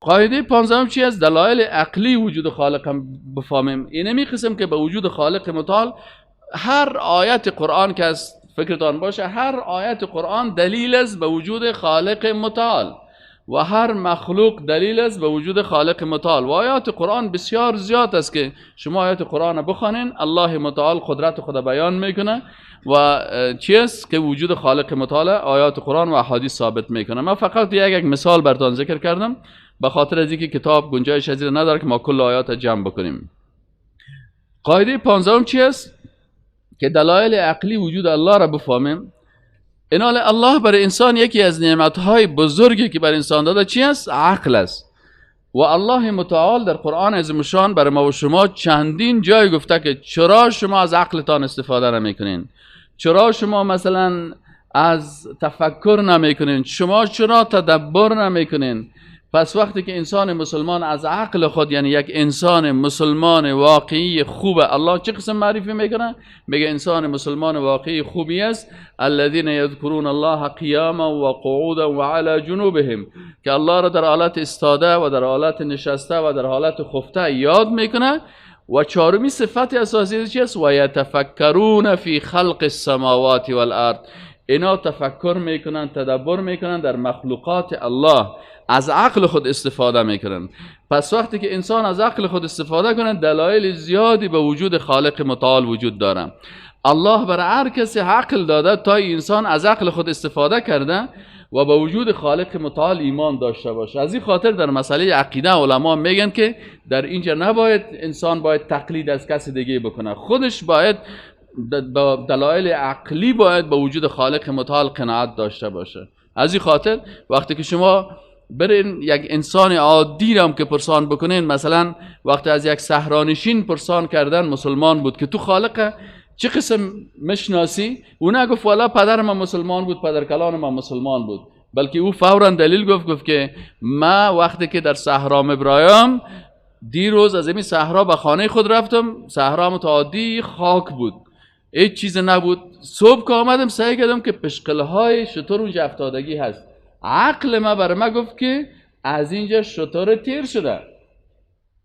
قاعده 15 چی است؟ دلایل عقلی وجود خالق هم بفهمیم. اینمی قسم که به وجود خالق متعال هر آیت قرآن که از فکرتان باشه، هر آیت قرآن دلیل است به وجود خالق متعال و هر مخلوق دلیل است به وجود خالق متعال. و آیات قرآن بسیار زیاد است که شما آیات قرآن بخوانین، الله متعال قدرت خود بیان میکنه و چی است که وجود خالق متعال آیات قرآن و احادیث ثابت میکنه. من فقط یک مثال براتون ذکر کردم به خاطر از اینکه کتاب گنجایش از این نداره که ما کل آیات جمع بکنیم. قاعده 15 چی است؟ که دلایل عقلی وجود الله را بفهمیم. اینال الله برای انسان یکی از نعمت‌های بزرگی که بر انسان داده چی است؟ عقل است. و الله متعال در قرآن عظیم الشان برای ما و شما چندین جای گفته که چرا شما از عقلتان استفاده نمیکنین، چرا شما مثلا از تفکر نمیکنین، شما چرا تدبر نمیکنین. پس وقتی که انسان مسلمان از عقل خود، یعنی یک انسان مسلمان واقعی خوب، الله چه قسم معرفی میکنه؟ میگه انسان مسلمان واقعی خوبی است الذين يذكرون الله قیاما و قعودا و علی جنوبهم، که الله را در حالت استاده و در حالت نشسته و در حالت خفته یاد میکنه. و چهارمی صفت اساسی چی است؟ و یتفکرون فی خلق السماوات والارض. اینا تفکر میکنن، تدبر میکنن در مخلوقات الله، از عقل خود استفاده میکنن. پس وقتی که انسان از عقل خود استفاده کنه، دلایل زیادی به وجود خالق متعال وجود داره. الله برای هر کسی عقل داده تا انسان از عقل خود استفاده کرده و به وجود خالق متعال ایمان داشته باشه. از این خاطر در مسئله عقیده علما میگن که در اینجا نباید انسان باید تقلید از کسی دیگه بکنه، خودش باید با دلایل عقلی باید به وجود خالق متعال قناعت داشته باشه. از این خاطر وقتی که شما برین یک انسان عادی را هم که پرسان بکنین، مثلا وقتی از یک صحرانشین پرسان کردن، مسلمان بود، که تو خالق چه قسم مشناسی؟ او نگفت والا پدر ما مسلمان بود، پدر کلان ما مسلمان بود، بلکه او فورا دلیل گفت که ما وقتی که در صحرا مبرایم دیروز از این صحرا به خانه خود رفتم، صحرا متعادی خاک بود، هیچ چیز نبود. صبح که آمدم سعی کردم که پشقلهای شتر اونجا افتادگی هست، عقل ما برای ما گفت که از اینجا شتر تیر شده،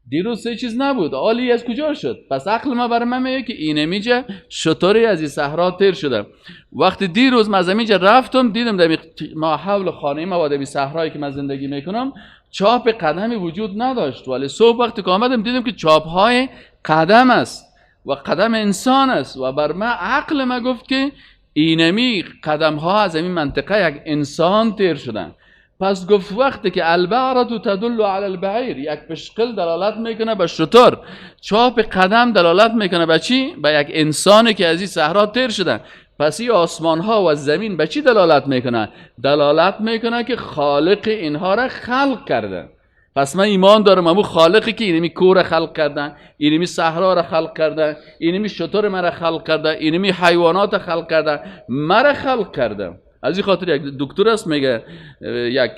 دیروز سه چیز نبود، آلی از کجا شد؟ پس عقل ما برای من میگه که اینمیجا شتری از این صحرا تیر شده. وقتی دیروز من از اینجا رفتم، دیدم در ما حول خانه ما و در صحرایی که من زندگی میکنم چاپ قدمی وجود نداشت، ولی صبح وقتی که آمدم دیدم که چاپ های قدم است و قدم انسان است و بر ما عقل ما گفت که اینمی قدم ها از این منطقه یک انسان تیر شدن. پس گفت وقتی که البعرة تدل علی البعیر، یک پشقل دلالت میکنه به شتر، چاپ قدم دلالت میکنه به چی؟ به یک انسانی که از این صحرا تیر شدن. پس این آسمان ها و زمین به چی دلالت میکنه؟ دلالت میکنه که خالق اینها را خلق کرده. پس من ایمان دارم امو خالقی که اینمی کوره خلق کردن، اینمی صحرا را خلق کردن، اینمی شتر مرا خلق کرده، اینمی حیوانات خلق کرده، مرا خلق کرده. از این خاطر یک دکتر است میگه،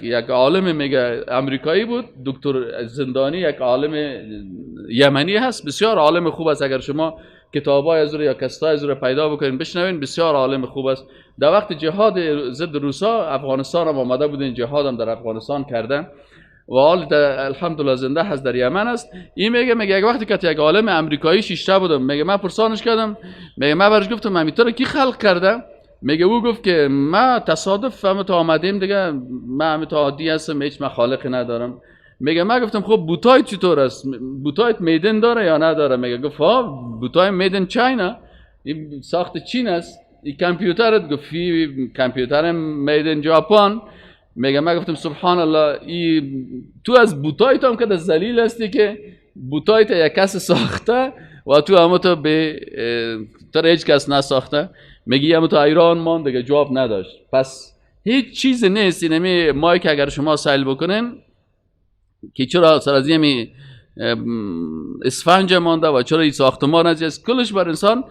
یک عالم میگه امریکایی بود، دکتر زندانی، یک عالم یمنی هست، بسیار عالم خوب است. اگر شما کتابای از او یا کستای از او پیدا بکنین بشنوین، بسیار عالم خوب است. در وقت جهاد ضد روسا افغانستان هم آمده بودین، جهاد هم در افغانستان کرده و حال الحمدلله زنده هست، در یمن است. این میگه یک وقتی که یک عالم امریکایی شیشته بودم، میگه من پرسانش کردم، میگه من برش گفتم من تو رو کی خلق کرده؟ میگه او گفت که ما تصادف فهم تا آمدیم دیگه، من هم تا عادی هستم، هیچ من خالقی ندارم. میگه من گفتم خب بوتای چطور است؟ بوتایت made in داره یا نداره؟ میگه گفت ها، بوتای made in China، این ساخت چین است. این کامپیوترت؟ گفت کامپیوتر made in Japan. میگه من گفتم سبحان الله، ای تو از بوتایت هم که ذلیل هستی که بوتایت یک کس ساخته و تو هم تو به تو هیچ کس نساخته. میگی هم تو ایران مان دیگه جواب نداشت. پس هیچ چیز نیست. اینمی مایک اگر شما سیل بکنین که چرا سر از یمی اسفنج مانده و چرا این ساختمان است، کلش بر انسان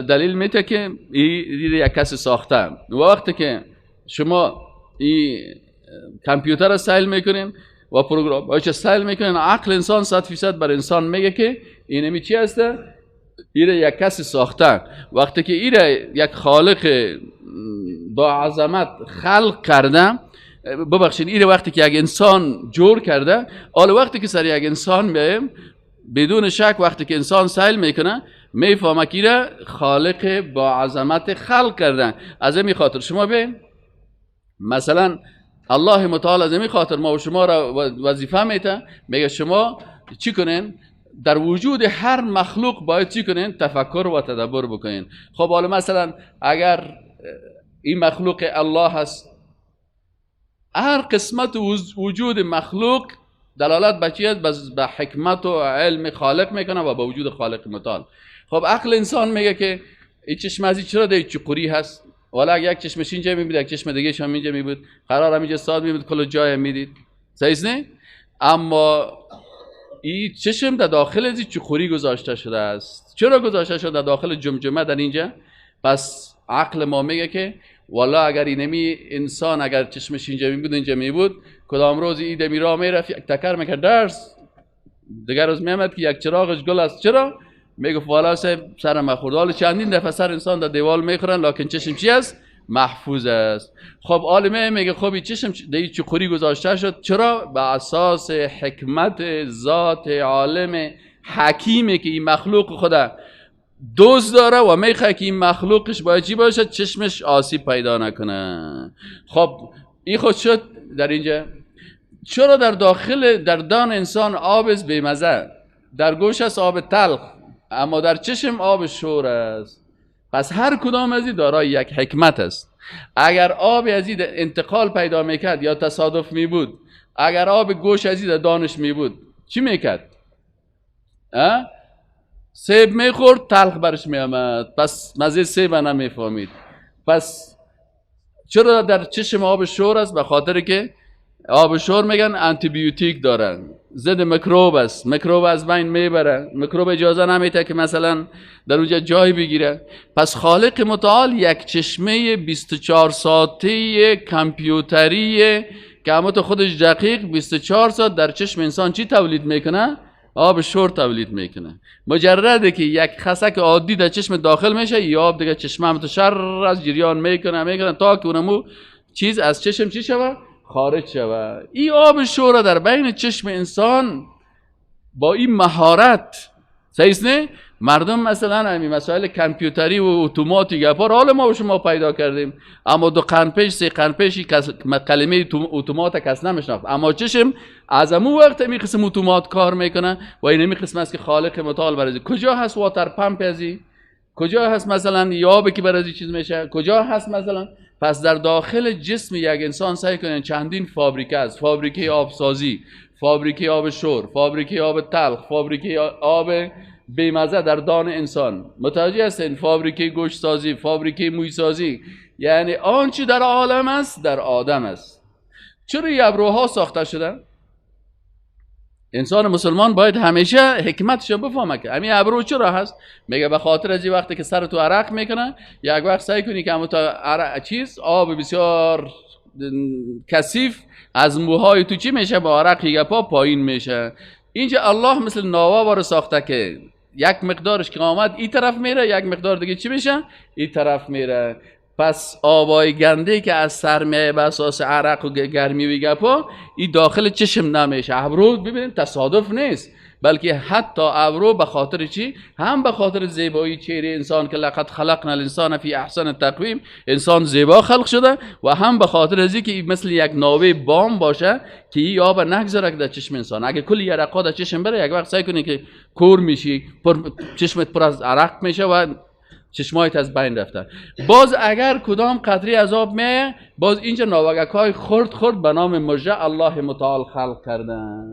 دلیل میده که این یک کس ساخته. و وقتی که شما این کامپیوتر را سیل میکنین و پروگرام باشه سیل میکنین، عقل انسان 100% بر انسان میگه که اینمی چی هسته؟ ایره یک کسی ساخته. وقتی که ایره یک خالق با عظمت خلق کرده، ببخشید این وقتی که یک انسان جور کرده، حالا وقتی که سر یک انسان میایم بدون شک وقتی که انسان سیل میکنه میفهمه که خالق با عظمت خلق کرده. از این خاطر شما ببین مثلا الله متعال از این خاطر ما و شما را وظیفه میته، میگه شما چی کنین؟ در وجود هر مخلوق باید چی کنین؟ تفکر و تدبر بکنین. خب حالا مثلا اگر این مخلوق الله هست، هر قسمت وجود مخلوق دلالت به چی است؟ به حکمت و علم خالق میکنه و به وجود خالق متعال. خب عقل انسان میگه که این چشم از چرا در چقوری هست؟ والا اگه یک چشمش اینجا میبود، یک چشم دیگه هم اینجا میبود، قرار هم اینجا ساد میبود، کل جای میدید، صحیح نه؟ اما این چشم در داخل از چقوری گذاشته شده است. چرا گذاشته شده در داخل جمجمه در اینجا؟ پس عقل ما میگه که والا اگر اینمی انسان اگر چشمش اینجا میبود اینجا میبود، کدام روز این دمی راه میرفت یک تکر میکرد درس، دیگر روز میامد که یک چراغش گل است. چرا؟ میگفت والا سر مخورد. حالا چندین دفعه سر انسان در دیوال میخورن، لکن چشم چی است؟ محفوظ است. خب عالمه میگه خب این چشم در چقوری گذاشته شد، چرا؟ به اساس حکمت ذات عالم حکیمه که این مخلوق خدا دوست داره و میخواد که این مخلوقش باید چی باشه؟ چشمش آسیب پیدا نکنه. خب این خود شد در اینجا. چرا در داخل در دان انسان آب است بیمزه، در گوش است آب تلخ، اما در چشم آب شور است؟ پس هر کدام از این دارای یک حکمت است. اگر آب از این انتقال پیدا میکرد یا تصادف میبود، اگر آب گوش از این دانش میبود، چی میکرد؟ سیب میخورد تلخ برش میامد، پس مزه سیب نمیفهمید. پس چرا در چشم آب شور است؟ به خاطر که آب شور میگن آنتی بیوتیک دارن، ضد میکروب است، میکروب از بین میبره، میکروب اجازه نمیده که مثلا در اونجا جای بگیره. پس خالق متعال یک چشمه 24 ساعته کامپیوتری که همون خودش دقیق 24 ساعت در چشم انسان چی تولید میکنه؟ آب شور تولید میکنه. مجرده که یک خسک عادی در چشم داخل میشه، یا آب دیگه چشم هم شر از جریان میکنه تا که اونمو چیز از چشم چی شوه؟ خارج شوه. این آب شور در بین چشم انسان با این مهارت، صحیح نه؟ مردم مثلا همین مسائل کامپیوتری و اتوماتی گپا رو حال ما و شما پیدا کردیم، اما 2 قرن پیش 3 قرن پیش کلمه اتومات کس نمیشناخت، اما چشم از امو وقت می قسم اتومات کار میکنه و این می قسم است که خالق متعال برای کجا هست water pump ازی، کجا هست مثلا یابی که برای چیز میشه، کجا هست مثلا. پس در داخل جسم یک انسان سعی کنین چندین فابریکه است، فابریکه آبسازی، فابریکه آب شور، فابریکه آب تلخ، فابریکه آب بیمزه در دان انسان، متوجه هستین؟ فابریکه گوشت سازی، فابریکه موی سازی، یعنی آنچه در عالم است در آدم است. چرا این ابروها ساخته شده؟ انسان مسلمان باید همیشه حکمتش بفهمه که همین ابرو چرا هست. میگه به خاطر از این وقتی که سر تو عرق میکنه، یک وقت سعی کنی که همون تا چیز آب بسیار کثیف از موهای تو چی میشه؟ با عرق گپا پایین میشه. اینجا الله مثل ناوا بار ساخته که یک مقدارش که آمد این طرف میره، یک مقدار دیگه چی میشه؟ این طرف میره. پس آبای گنده که از سر میایه به اساس عرق و گرمی و گپا، این داخل چشم نمیشه. ابرو ببینید تصادف نیست، بلکه حتی ابرو به خاطر چی؟ هم به خاطر زیبایی چهره انسان که لقد خلقنا الانسان فی احسن تقویم، انسان زیبا خلق شده، و هم به خاطر از اینکه مثل یک ناوه بام باشه که این آب نگذاره که در چشم انسان. اگه کلی یرقا در چشم بره، یک وقت سعی کنی که کور میشی، چشمت پر از عرق میشه و چشمایت از بین رفته. باز اگر کدام قطره از آب میه، باز اینجا ناوگک های خرد خرد به نام مژه الله متعال خلق کردن.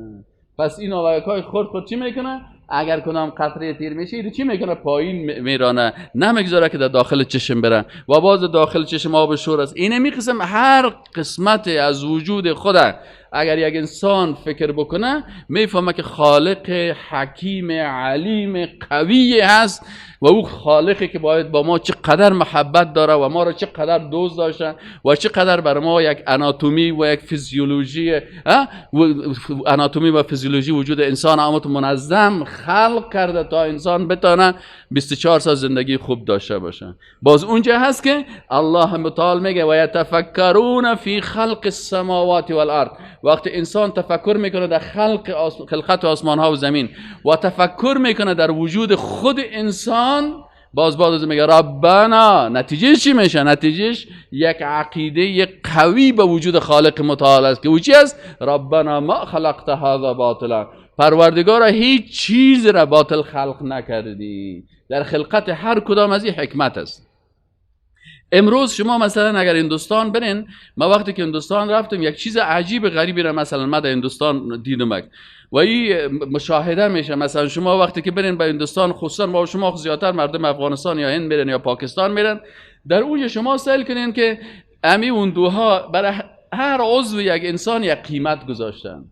پس این ناوگک های خرد خرد چی میکنه؟ اگر کدام قطره تیر میشه، اینو چی میکنه؟ پایین میرانه، نمیگذاره که در داخل چشم بره و باز داخل چشم آب شور است. اینه میقسم هر قسمت از وجود خود اگر یک انسان فکر بکنه، میفهمه که خالق حکیم علیم قوی هست و او خالقی که باید با ما چقدر محبت داره و ما را چقدر دوست داشته و چقدر بر ما یک اناتومی و یک فیزیولوژی، اناتومی و فیزیولوژی وجود انسان آمد منظم خلق کرده تا انسان بتانه 24 سال زندگی خوب داشته باشه. باز اونجا هست که الله متعال میگه و یتفکرون فی خلق السماوات والارض. وقتی انسان تفکر میکنه در خلقت آسمان ها و زمین و تفکر میکنه در وجود خود انسان، باز میگه ربنا، نتیجه چی میشه؟ نتیجهش یک عقیده قوی به وجود خالق متعال است که او چی است؟ ربنا ما خلقت هذا باطلا، پروردگارا هیچ چیز را باطل خلق نکردی. در خلقت هر کدام از این حکمت است. امروز شما مثلا اگر هندوستان برین، ما وقتی که هندوستان رفتم یک چیز عجیب غریبی را مثلا ما در هندوستان دیدم و این مشاهده میشه. مثلا شما وقتی که برین به هندوستان، خصوصا ما شما زیادتر مردم افغانستان یا هند میرن یا پاکستان میرن، در اونجا شما سیل کنین که امی اون دوها برای هر عضو یک انسان یک قیمت گذاشتن.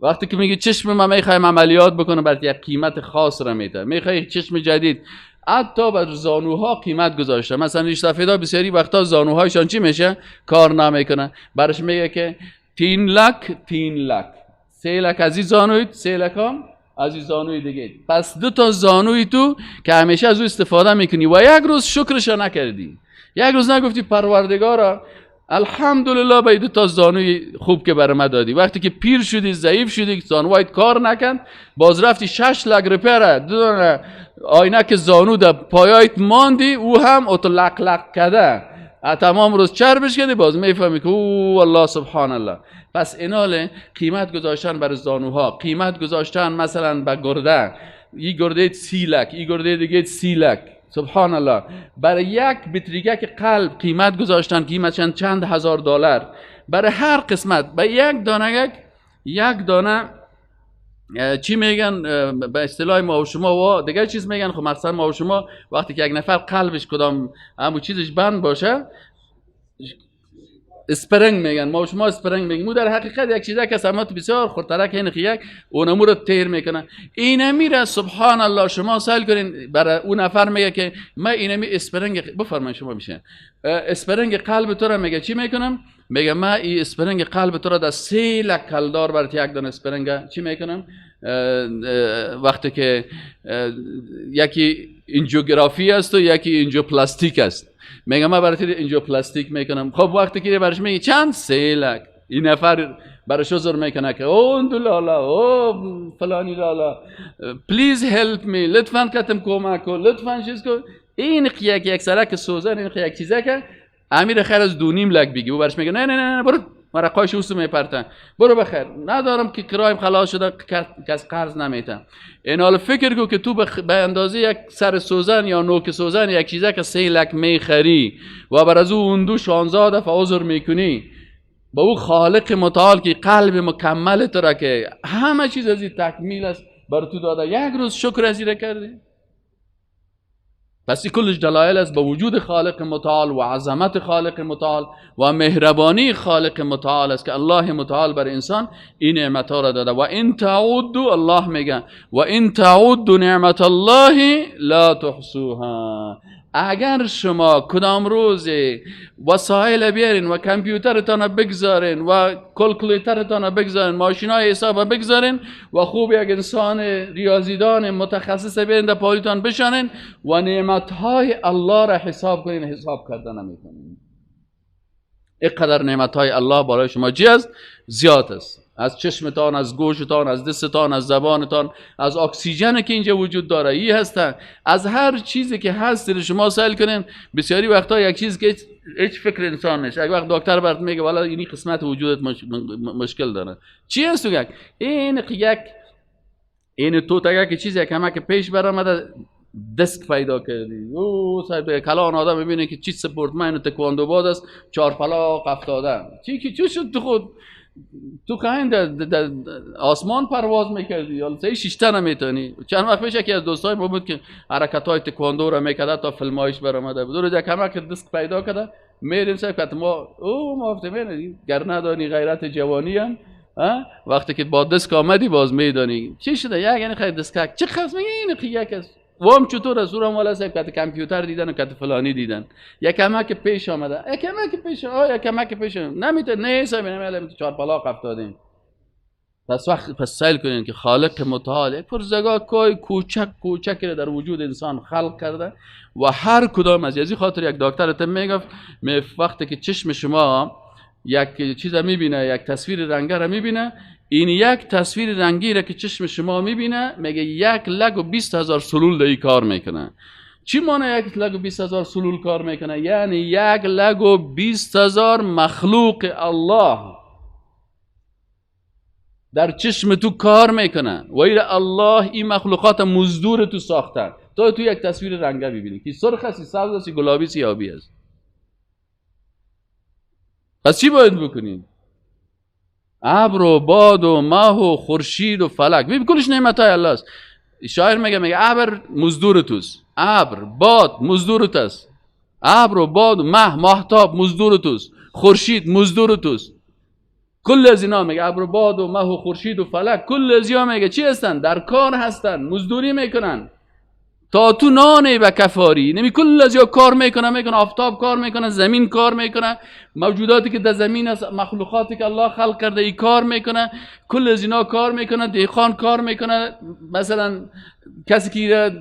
وقتی که میگه چشم من میخوایم عملیات بکنه، برات یک قیمت خاص را میده. میخوای چشم جدید، حتی بر زانوها قیمت گذاشته. مثلا ریش سفیدا بسیاری وقتا زانوهایشان چی میشه؟ کار نمیکنه. برش میگه که 3 لک 3 لک، 3 لک از این زانوی، 3 لک هم از این زانوی دیگه. پس 2 تا زانوی تو که همیشه از او استفاده میکنی و یک روز شکرش نکردی، یک روز نگفتی پروردگارا الحمدلله به 2 تا زانوی خوب که برای ما دادی. وقتی که پیر شدی، ضعیف شدی، زانوایت کار نکن، باز رفتی 6 لک روپیه را 2 دانه آینک زانو در پایایت ماندی، او هم اتو لق لق کرده، تمام روز چربش کردی، باز میفهمی که او الله سبحان الله. پس اینال قیمت گذاشتن بر زانوها، قیمت گذاشتن مثلا به گرده، این گرده 30 لک، این گرده دیگه 30 لک، سبحان الله. برای یک بطریکه قلب قیمت گذاشتن، قیمت چند هزار دلار برای هر قسمت. به یک دانه یک دانه چی میگن به اصطلاح ما و شما و دیگه چیز میگن. خب مثلا ما و شما وقتی که یک نفر قلبش کدام همون چیزش بند باشه، spring میگن، ما و شما spring میگیم. در حقیقت یک چیزه که سمت بسیار خردترک این یک اونمو رو تیر میکنه. اینمی میره سبحان الله. شما سوال کنین برای اون نفر میگه که من اینمی spring، بفرمایید شما میشه spring قلب تو رو میگه چی میکنم؟ میگه من این spring قلب تو رو در 3 لک کلدار برات یک دانه spring چی میکنم؟ وقتی که یکی انجیوگرافی است و یکی انجیوپلاستیک است، میگم من برات انجیوپلاستیک میکنم. خب وقتی که برش میگه چند؟ 3 لک. این نفر برش عذر میکنه که او لالا، او فلانی لالا، please help me، لطفا کتم کمک کن، لطفا چیز کن. این یک سرک سوزن، این یک چیزه که امیر خیر از 2.5 لک بگی، او برش میگه نه نه نه برو، مرقایش اوسو میپرتن، برو بخیر، ندارم که کرایم خلاص شده، کس قرض نمیتم. این حال فکر کو که تو به اندازه یک سر سوزن یا نوک سوزن یک چیزه که 3 لک میخری و بر از او اون دو 16 دفعه عذر میکنی با او خالق متعال که قلب مکمل تو را که همه چیز از این تکمیل است بر تو داده، یک روز شکر از این کردی. پس این کلش دلایل است به وجود خالق متعال و عظمت خالق متعال و مهربانی خالق متعال است که الله متعال بر انسان این نعمت ها را داده. و این تعدوا، الله میگه و این تعدوا نعمت الله لا تحصوها. اگر شما کدام روز وسایل بیارین و کامپیوترتان بگذارین و calculator تان بگذارین، ماشینای حساب بگذارین و خوب یک انسان ریاضیدان متخصص بیارین در پالیتان بشانین و نعمتهای الله را حساب کنین، حساب کرده نمیکنین. اینقدر نعمتهای الله برای شما چی است؟ زیاد است. از چشمتان، از گوشتان، از دستتان، از زبانتان، از اکسیژن که اینجا وجود داره، این هستن، از هر چیزی که هست شما سوال کنین. بسیاری وقتا یک چیز که هیچ فکر انسان نیست، یک وقت دکتر برات میگه والا اینی قسمت وجودت مشکل داره. چی هست؟ یک این یک این تو تا یک چیزی که پیش برآمده دسک پیدا کردی، او صاحب کلان آدم میبینه که چی سپورتمن و تکواندو باز است، 4 پلاق افتاده، چی که چی شد؟ تو خود تو که در آسمان پرواز میکردی، حالا سه شیشته نمیتونی. چند وقت پیش یکی از دوستای ما بود که حرکت های تکواندو را میکرده تا فیلمایش برآمده بود، روز یک که دسک پیدا کرده میریم صاحب که ما او ما گفتیم گر ندانی غیرت جوانی هم وقتی که با دسک آمدی باز میدانی چی شده. یک یعنی خیلی دسک چه خاص میگه این یک است وام چطور از اورم والا صاحب کت کامپیوتر دیدن و کت فلانی دیدن، یک که پیش آمده، یک که پیش آ یک که پیش نمیته نه صاحب نمیله 4 پلاق افتادیم. پس وقت پس سیل کنین که خالق متعال یک پرزگاه کوچک کوچک را در وجود انسان خلق کرده و هر کدام از این خاطر یک دکتر تم میگفت وقتی که چشم شما یک چیز میبینه، یک تصویر رنگی را میبینه، این یک تصویر رنگی را که چشم شما میبینه میگه 1,20,000 سلول در کار میکنه. چی معنی 1,20,000 سلول کار میکنه؟ یعنی 1,20,000 مخلوق الله در چشم تو کار میکنه و این الله این مخلوقات مزدور تو ساختن تا تو یک تصویر رنگه ببینی که سرخ است، سبز است، گلابی است، آبی است. پس چی باید بکنیم؟ ابر و باد و ماه و خورشید و فلک، ببین کلش نعمت های الله است. شاعر میگه ابر مزدور توست، ابر باد مزدور توست، ابر و باد و مه ماهتاب مزدور توست، خورشید مزدور توست. کل از اینا میگه ابر و باد و مه و خورشید و فلک، کل از اینا میگه چی هستن؟ در کار هستن، مزدوری میکنن تا تو نانه به کفاری. نمی کل از یا کار میکنه، آفتاب کار میکنه، زمین کار میکنه، موجوداتی که در زمین است، مخلوقاتی که الله خلق کرده ای کار میکنه، کل از اینا کار میکنه، دهقان کار میکنه، مثلا کسی که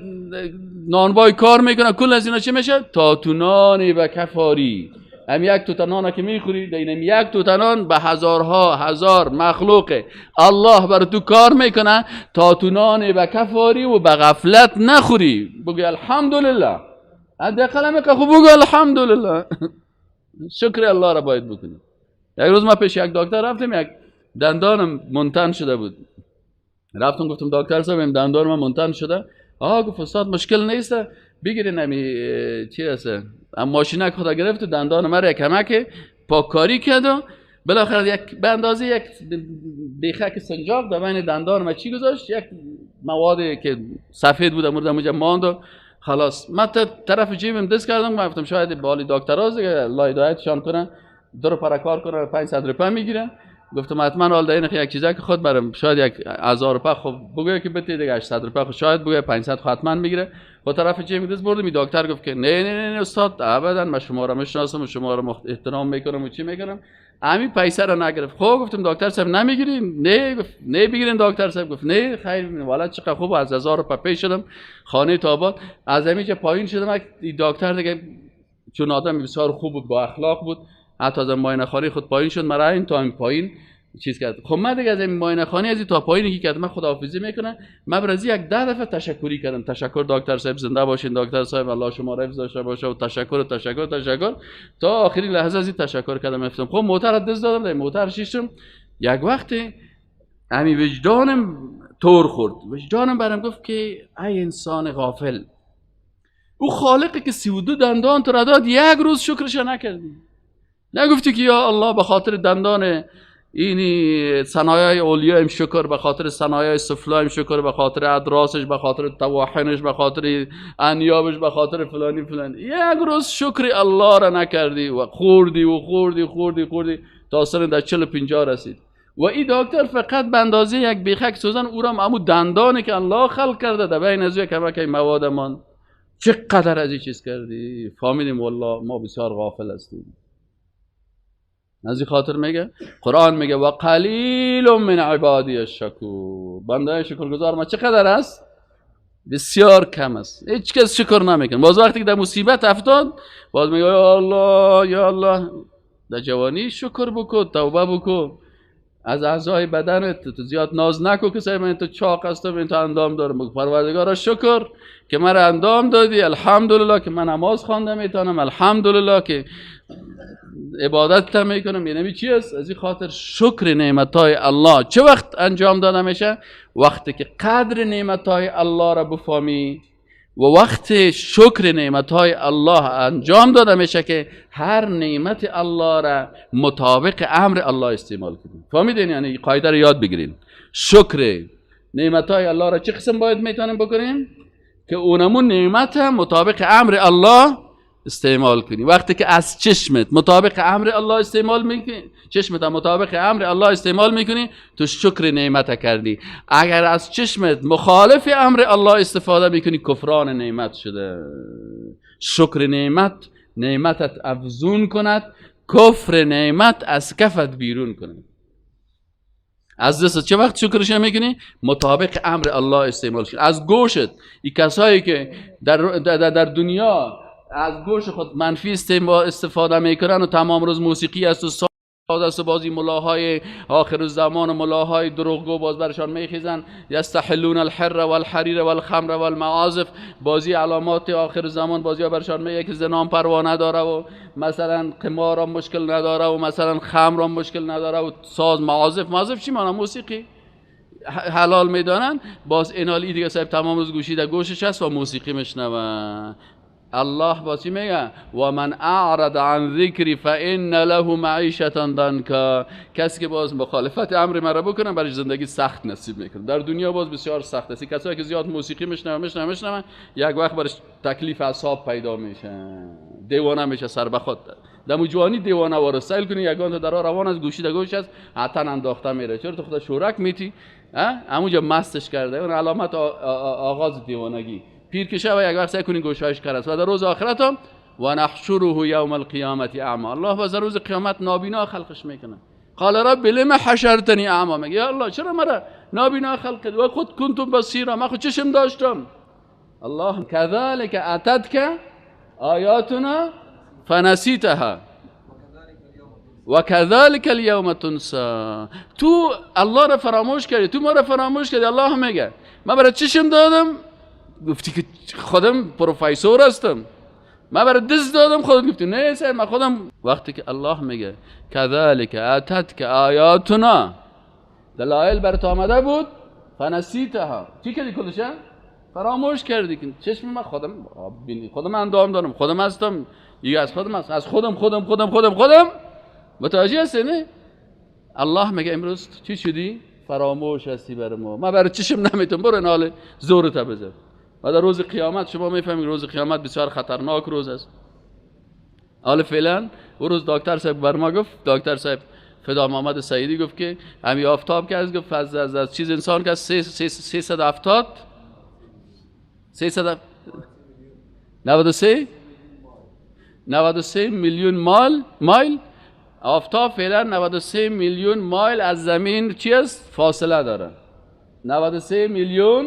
نانوای کار میکنه، کل از اینا چه میشه؟ تا تو نانه به کفاری. هم یک توتا نان که میخوری، اینم یک توتا نان به هزارها هزار مخلوق الله بر تو کار میکنه تا تو نان به کفاری و به غفلت نخوری. بگو الحمدلله، حداقل هم خوب بگو الحمدلله. شکر الله را باید بکنی. یک روز ما پیش یک دکتر رفتیم، یک دندانم منتن شده بود. رفتم گفتم دکتر صاحب این دندان من منتن شده. آها، گفت استاد مشکل نیست، بگیرین همی چی هست، ماشینک خدا گرفت و دندان مرا یک کمک پاککاری کرد و بالاخره یک به اندازه یک بیخک سنجاق در بین دندان ما چی گذاشت، یک موادی که سفید بود مورد اونجا ماند و خلاص. من طرف جیبم دست کردم، گفتم شاید بالی دکتراز دیگه الله هدایتشان کنه، درو پرکار کنه 500 روپیه میگیره. گفتم حتما حال در این یک چیزا که خود برم شاید یک 1000 روپیه خب بگوی که بده دیگه 800 روپیه خب شاید بگوی 500 حتما میگیره. با طرف جیب دست بردم، دکتر گفت که نه نه نه استاد ابدا، من شما را میشناسم و شما را احترام میکنم و چی میکنم. همین پیسه را نگرفت. خب گفتم دکتر صاحب نمیگیرین؟ نه. گفت نه بگیرین دکتر صاحب. گفت نه خیر والا چقدر خوب. از 1000 روپیه پیش شدم خانه تاباد، از همینجا پایین شدم. دکتر دیگه چون آدم بسیار خوب بود، با اخلاق بود، حتی از معاینه خانه خود پایین شد، مرا این تا این پایین چیز کرد. خب من دیگه از این معاینه خانه از تا پایین که کرد من خداحافظی میکنم، من برازی یک 10 دفعه تشکری کردم. تشکر دکتر صاحب، زنده باشین دکتر صاحب، الله شما را حفظ داشته باشه و تشکر تشکر تشکر تا آخرین لحظه از این تشکر کردم. گفتم خب موتر دست دادم، در موتر شیشتم. یک وقتی همین وجدانم تور خورد، وجدانم برام گفت که ای انسان غافل، او خالقی که 32 دندان تو را داد یک روز شکرش نکردی، نگفتی که یا الله به خاطر دندان اینی صنایع اولیایم شکر، به خاطر صنایع سفلایم شکر، به خاطر ادراسش، به خاطر تواحنش، به خاطر انیابش، به خاطر فلانی فلانی. یک روز شکر الله را نکردی و خوردی و خوردی خوردی خوردی تا سن در 40-50 رسید. و این دکتر فقط به اندازه یک بیخک سوزن او را همون دندانی که الله خلق کرده در بین از یک کمک مواد من چقدر از این چیز کردی. فهمیدیم والله ما بسیار غافل هستیم. از این خاطر میگه قرآن میگه و قلیل من عبادی الشکور، بنده شکرگزار ما چقدر است؟ بسیار کم است. هیچ کس شکر نمیکنه. باز وقتی که در مصیبت افتاد باز میگه یا الله یا الله. در جوانی شکر بکن، توبه بکن، از اعضای بدنت تو زیاد ناز نکن که سعی من تو چاق هستم، من تو اندام دارم. پروردگارا شکر که مرا اندام دادی، الحمدلله که من نماز خوانده میتونم، الحمدلله که عبادت میکنم. یعنی چی است؟ از این خاطر شکر نعمت‌های الله چه وقت انجام داده میشه؟ وقتی که قدر نعمت‌های الله را بفهمی و وقت شکر نعمت‌های الله انجام داده میشه که هر نعمت الله را مطابق امر الله استعمال کنیم. فهمیدین؟ یعنی قاعده را یاد بگیرین. شکر نعمت‌های الله را چه قسم باید میتونیم بکنیم؟ که اونمون نعمت مطابق امر الله استعمال کنی. وقتی که از چشمت مطابق امر الله استعمال میکنی، چشمت مطابق امر الله استعمال میکنی، تو شکر نعمت کردی. اگر از چشمت مخالف امر الله استفاده میکنی، کفران نعمت شده. شکر نعمت نعمتت افزون کند، کفر نعمت از کفت بیرون کند. از دست چه وقت شکرش میکنی؟ مطابق امر الله استعمال کنی. از گوشت، این کسایی که در دنیا از گوش خود منفی استفاده میکنن و تمام روز موسیقی است و ساز است و بازی ملاهای آخر زمان و ملاهای دروغگو باز برشان میخیزن، یستحلون الحر والحریر والخمر والمعازف، بازی علامات آخر زمان بازی ها برشان میگه که زنام پروا نداره و مثلا قمار مشکل نداره و مثلا خمر مشکل نداره و ساز معازف، معازف چی معنی؟ موسیقی حلال میدانن. باز اینالی دیگه صاحب تمام روز گوشی در گوشش هست و موسیقی میشنوه. الله باز چی میگه؟ و من اعرض عن ذکری فان له معیشة ضنکا. کسی که باز مخالفت امر مرا بکنه برای زندگی سخت نصیب میکنه. در دنیا باز بسیار سخت است. کسایی که زیاد موسیقی میشنون میشنون یک وقت برش تکلیف اعصاب پیدا میشه، دیوانه میشه، سر به خود دم جوانی دیوانه واره سیل کنی یگان تا در روان از گوشی در گوش است عتن انداخته میره. چرا تو خدا شورک میتی؟ همونجا مستش کرده. اون علامت آغاز دیوانگی. پیر که شوه یک وقت سعی کنین گوشهایش کر است. و در روز آخرت هم و نحشره یوم القیامت اعما. الله باز در روز قیامت نابینا خلقش میکنه. قال رب لم حشرتنی اعما. میگه یا الله چرا مرا نابینا خلق کردی؟ و خود کنتم بصیرا، من خود چشم داشتم. الله كذلك اتتك آیاتنا فنسیتها وكذلك اليوم تنسى. تو الله را فراموش کردی، تو ما را فراموش کردی. الله میگه من برای چشم دادم، گفتی که خودم پروفسور هستم. من برای دست دادم، خودت گفتی نه سر من خودم. وقتی که الله میگه كذلك اتتك آیاتنا، دلایل بر تو آمده بود، فنسیتها، چی کردی؟ کلش فراموش کردی. که چشم من خودم، خودم اندام دارم، خودم هستم، دیگه از خودم هست، از خودم خودم خودم خودم خودم. متوجه هستی نه؟ الله میگه امروز چی شدی؟ فراموش هستی بر ما. من برای چشم نمیتونم، برو ناله زورت بزن. و در روز قیامت شما میفهمید روز قیامت بسیار خطرناک روز است. حالا فعلا اون روز دکتر صاحب بر ما گفت، دکتر صاحب فدا محمد سعیدی گفت که همین آفتاب که از گفت از چیز انسان که 370 393 93 میلیون مایل آفتاب فعلا 93 میلیون مایل از زمین چی است؟ فاصله داره. 93 میلیون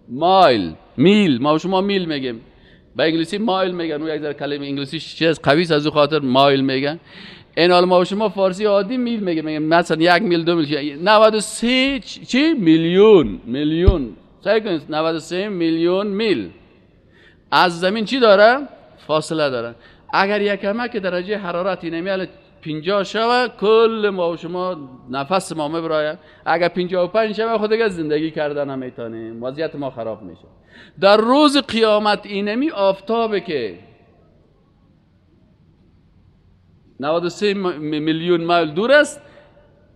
مایل، میل، ما شما میل میگیم، به انگلیسی مایل میگن، اون یک ذره کلمه انگلیسی چیز قوی است از او خاطر مایل میگن. این حال ما شما فارسی عادی میل میگیم، میگیم مثلا 1 میل 2 میل. 93 چی؟ میلیون، میلیون. سعی کنید 93 میلیون میل از زمین چی داره؟ فاصله داره. اگر یک کمک درجه حرارت اینمیال 50 شوه، کل ما و شما نفس ما میبراید. اگر 55 شوه خود دیگه زندگی کردن نمیتونیم، وضعیت ما خراب میشه. در روز قیامت اینمی آفتابه که 93 میلیون مایل دور است،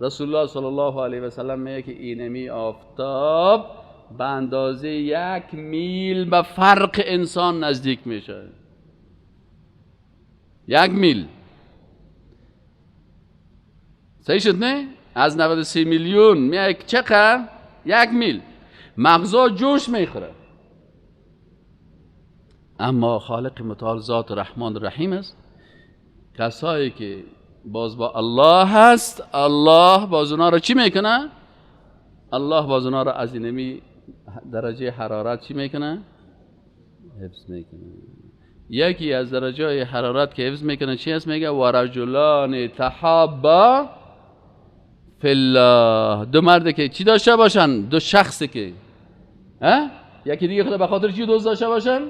رسول الله صلی الله علیه و سلم میگه که اینمی آفتاب به اندازه 1 میل به فرق انسان نزدیک میشه. 1 میل. صحیح شد نه؟ از 93 میلیون میاد چقدر؟ 1 میل. مغزا جوش میخوره. اما خالق متعال ذات رحمان رحیم است. کسایی که باز با الله هست، الله باز اونا رو چی میکنه؟ الله باز اونا رو از اینمی درجه حرارت چی میکنه؟ حفظ میکنه. یکی از درجه حرارت که حفظ میکنه چی هست؟ میگه و رجلان تحابا فی الله. دو مرد که چی داشته باشن؟ دو شخص که یکی دیگه خدا به خاطر چی دوست داشته باشن؟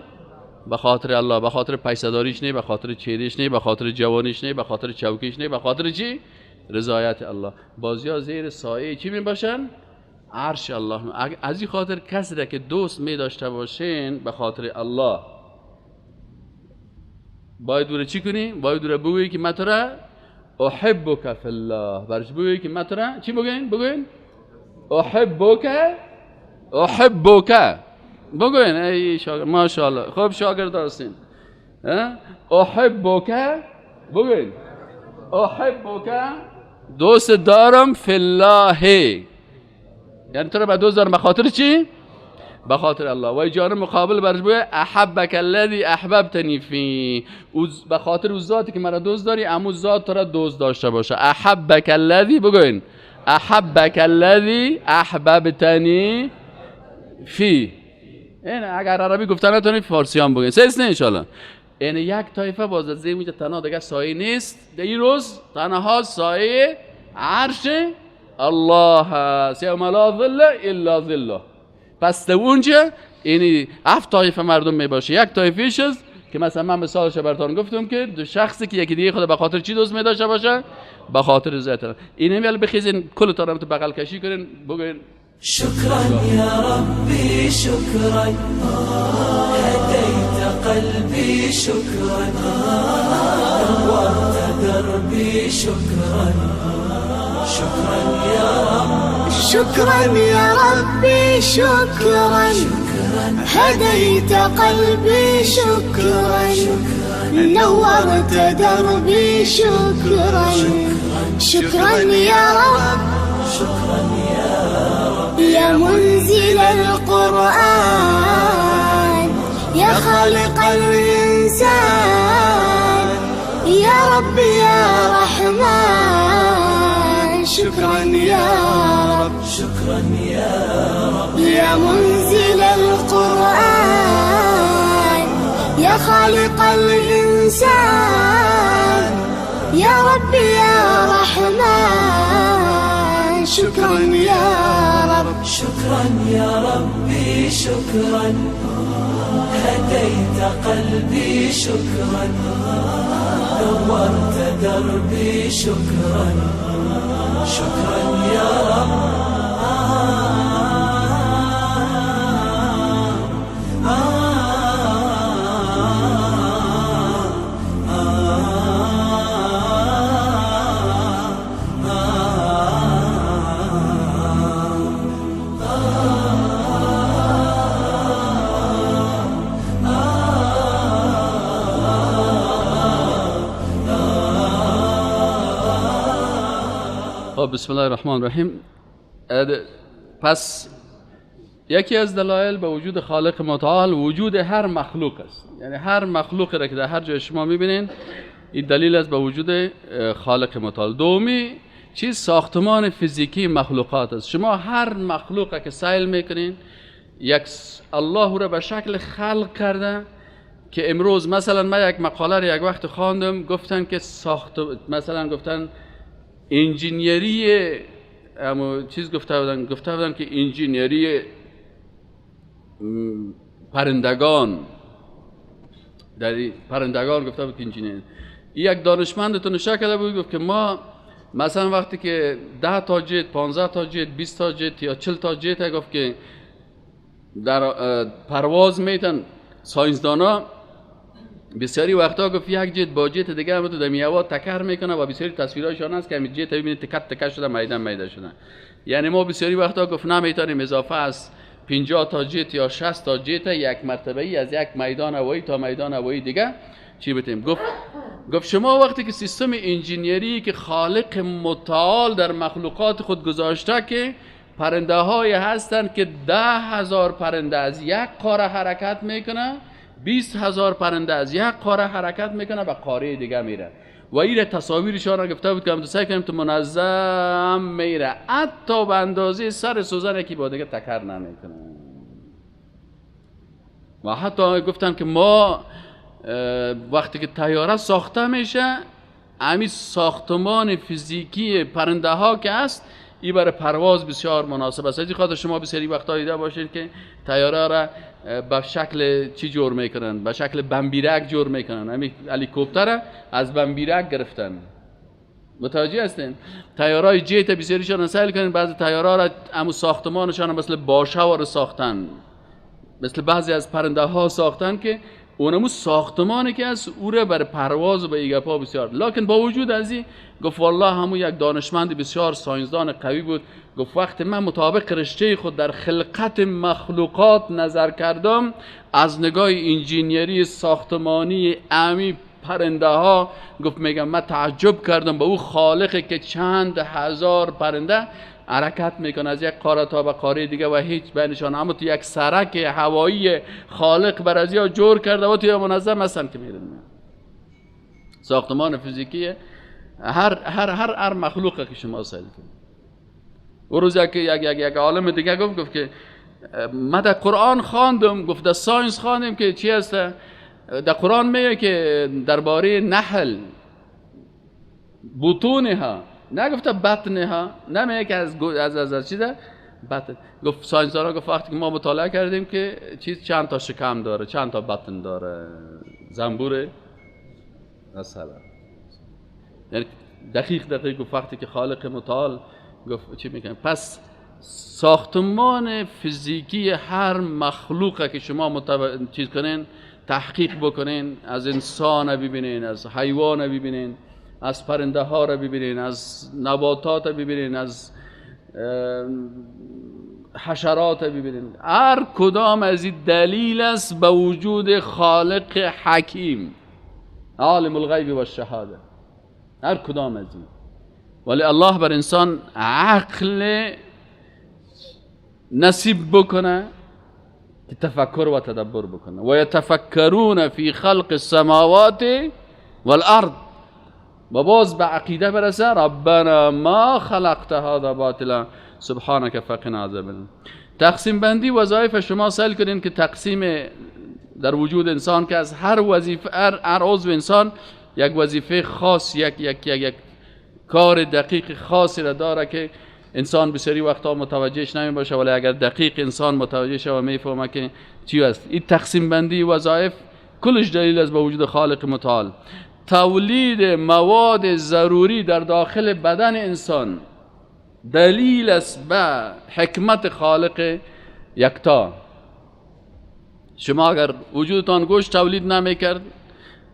به خاطر الله، به خاطر پیسه‌داریش نه، به خاطر چهرهش نه، به خاطر جوانیش نه، به خاطر چوکیش نه، به خاطر چی؟ رضایت الله. بازیا زیر سایه چی می باشن؟ عرش الله. از این خاطر کسی را که دوست می داشته باشین به خاطر الله، باید او چی کنی؟ باید او بگویی که من تو را احبک فی الله. برش بگویی که من تو را چی بگوین؟ بگوین احبک، احبک بگوین. ای شاگرد، ماشاءالله، خب شاگرد هستین. احبک بگوین، احبک دوست دارم فی الله، یعنی تو را به دوست دارم به خاطر چی؟ به خاطر الله. و جانب مقابل برش بگه احبک الذی احببتنی فی، به خاطر او ذاتی که مرا دوست داری، امو ذات تو را دوست داشته باشه. احبک الذی بگوین احبک الذی احببتنی فی. این اگر عربی گفتن نتونید فارسی هم بگین، سه نه انشالله. این یک طایفه باز از اینجا تنها دیگه سایه نیست، در این روز تنها سایه عرش الله است، یوم لا ظل الا ظله. پس در اونجا یعنی 7 طایفه مردم میباشه. یک طایفه است که مثلا من مثالش براتون گفتم که دو شخصی که یکی دیگه خود به خاطر چی دوست می‌داشته باشه؟ به خاطر رضایت الله. اینم یالا بخیزین کلتون رو تو بغل کشی کنین بگین شكرا يا ربي شكرا هديت قلبي شكرا نورت دربي شكرا شكرا يا رب شكرا يا ربي شكرا هديت قلبي شكرا نورت دربي شكرا شكرا يا رب شكرا يا رب يا منزل القرآن يا خالق الإنسان يا رب يا رحمن شكرا يا رب شكرا يا رب يا منزل القرآن يا خالق الإنسان يا رب يا رحمن شكرا يا رب شكرا يا ربي شكرا هديت قلبي شكرا نورت دربي شكرا شكرا يا رب. بسم الله الرحمن الرحیم. پس یکی از دلایل به وجود خالق متعال وجود هر مخلوق است. یعنی هر مخلوقی را که در هر جای شما میبینین این دلیل است به وجود خالق متعال. دومی چیز ساختمان فیزیکی مخلوقات است. شما هر مخلوق که سیل میکنین یک الله را به شکل خلق کرده که امروز مثلا من یک مقاله را یک وقت خواندم، گفتن که ساخت مثلا گفتن انجینیری چیز گفته بودن که انجینیری پرندگان، در پرندگان گفته بود که انجینیر. یک دانشمند نشا کرده بود گفت که ما مثلا وقتی که 10 تا جت، 15 تا جت، 20 تا جت یا 40 تا جت گفت که در پرواز میتن ساینسدانا بسیاری وقتا گفت یک جت با جت دیگه هم تو در میوه تکر میکنه و بسیاری تصویرهایشان هست که همین جت ببینید تکت تکه شده میدان میده شده. یعنی ما بسیاری وقتا گفت نمیتونیم اضافه از 50 تا جت یا 60 تا جت یک مرتبه ای از یک میدان هوایی تا میدان هوایی دیگه چی بتیم. گفت شما وقتی که سیستم انجینیری که خالق متعال در مخلوقات خود گذاشته که پرنده های هستند که 10,000 پرنده از یک قاره حرکت میکنه، 20,000 پرنده از یک قاره حرکت میکنه به قاره دیگه میره و این تصاویرشان را گفته بود که هم سعی کنیم تو منظم میره حتی به اندازه سر سوزن یکی با دیگه تکر نمیکنه. و حتی گفتن که ما وقتی که طیاره ساخته میشه همین ساختمان فیزیکی پرنده ها که هست این برای پرواز بسیار مناسب است. از این خاطر شما بسیاری وقتا دیده باشید که طیاره را به شکل چی جور میکنن؟ به شکل بمبیرک جور میکنن. همین هلیکوپتر از بمبیرک گرفتن. متوجه هستین؟ طیارای جت بسیاریشان سیل کنین، بعضی طیاره را همون ساختمانشان مثل باشه رو ساختن، مثل بعضی از پرنده ها ساختن که اونمو ساختمانی که از او را بر پرواز و به ایگپا بسیار. لکن با وجود از این گفت والله همون یک دانشمند بسیار ساینسدان قوی بود، گفت وقتی من مطابق رشته خود در خلقت مخلوقات نظر کردم از نگاه انجینیری ساختمانی امی پرنده ها، گفت میگم من تعجب کردم به او خالقی که چند هزار پرنده حرکت میکنه از یک قاره تا به قاره دیگه و هیچ بینشان، اما تو یک سرک هوایی خالق بر از یا جور کرده و توی منظم هستن که میرن. ساختمان فیزیکی هر هر هر هر مخلوق که شما سیل کنید. و روز یک یک یک یک عالم دیگه گفت که ما در قرآن خواندم، گفت در science خواندیم که چی هست؟ در قرآن میگه که درباره نحل بطونها، نگفته بطنها، نمیگه که از از از, از چیزه بطن. گفت science دارا گفت وقتی که ما مطالعه کردیم که چیز چند تا شکم داره، چند تا بطن داره زنبور مثلا، یعنی دقیق دقیق گفت وقتی که خالق متعال گفت چی میکنه. پس ساختمان فیزیکی هر مخلوقه که شما چیز کنین، تحقیق بکنین، از انسان ببینین، از حیوان ببینین، از پرنده ها را ببینین، از نباتات ببینین، از حشرات ببینین، هر کدام از این دلیل است به وجود خالق حکیم عالم الغیب و الشهاده، هر کدام از این. ولی الله بر انسان عقل نصیب بکنه که تفکر و تدبر بکنه. و یتفکرون فی خلق السماوات والارض، و باز به عقیده برسه ربنا ما خلقت هذا باطلا سبحانك فقنا عذاب النار. تقسیم بندی وظایف شما سیل کنین که تقسیم در وجود انسان که از هر وظیفه، هر عضو انسان یک وظیفه خاص، یک یک یک یک کار دقیق خاصی را داره که انسان بسیاری وقتا متوجهش نمی باشه، ولی اگر دقیق انسان متوجه شه و میفهمه که چی است. این تقسیم بندی وظایف کلش دلیل است به وجود خالق متعال. تولید مواد ضروری در داخل بدن انسان دلیل است به حکمت خالق یکتا. شما اگر وجودتان گوشت تولید نمیکرد،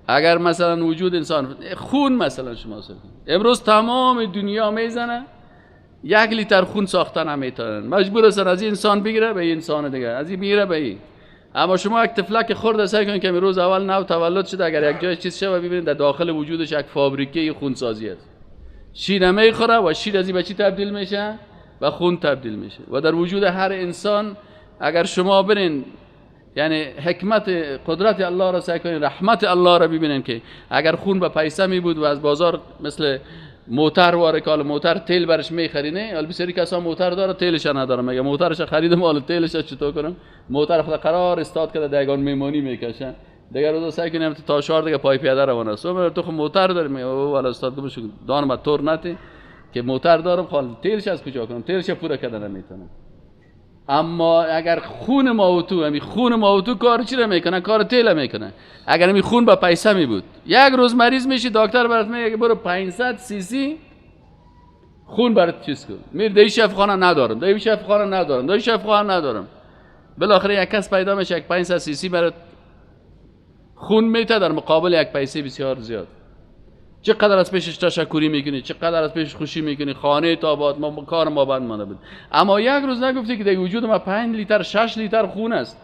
اگر مثلا وجود انسان خون مثلا شما ساخت، امروز تمام دنیا میزنه 1 لیتر خون ساختن نمیتونن، مجبور هستن از این انسان بگیره به این انسان دیگه، از این بگیره به این. اما شما یک طفلک خرد سعی کنید که روز اول نو تولد شده، اگر یک جای چیز شه و ببینید در داخل وجودش یک فابریکه خونسازی است، شیر نمیخوره و شیر از این به چی تبدیل میشه؟ به خون تبدیل میشه. و در وجود هر انسان اگر شما برین، یعنی حکمت قدرت الله را سعی کنید، رحمت الله را ببینید که اگر خون به پیسه می بود و از بازار مثل موتر واره که موتر تیل برش میخرینه، حالا بسیاری کسا موتر داره تیلش نداره، مگه موترش خریدم حالا تیلش چطور کنم؟ موتر خود قرار استاد کرده دیگان میمانی میکشه، دیگه روزا سعی کنیم تا شهر دیگه پای پیاده روان است. تو خو موتر داری، میگه او والا استاد گفتم دانم تور نتی که موتر دارم، خال تیلش از کجا کنم؟ تیلش پوره کردن نمیتونم. اما اگر خون ما و تو، همین خون ما و تو کار چی را میکنه؟ کار تیل میکنه. اگر همین خون با پیسه می بود، یک روز مریض میشی دکتر برات میگه برو 500 سی سی خون برات چیز کن، میری در شفاخانه ندارم، در شفاخانه ندارم، در شفاخانه ندارم، بالاخره یک کس پیدا میشه یک 500 سی سی برات خون میته در مقابل یک پیسه بسیار زیاد. چقدر از پیشش تشکری میکنی، چقدر از پیشش خوشی میکنی، خانه تا آباد، ما کار ما بند مانده بود. اما یک روز نگفتی که در وجود ما 5 لیتر 6 لیتر خون است،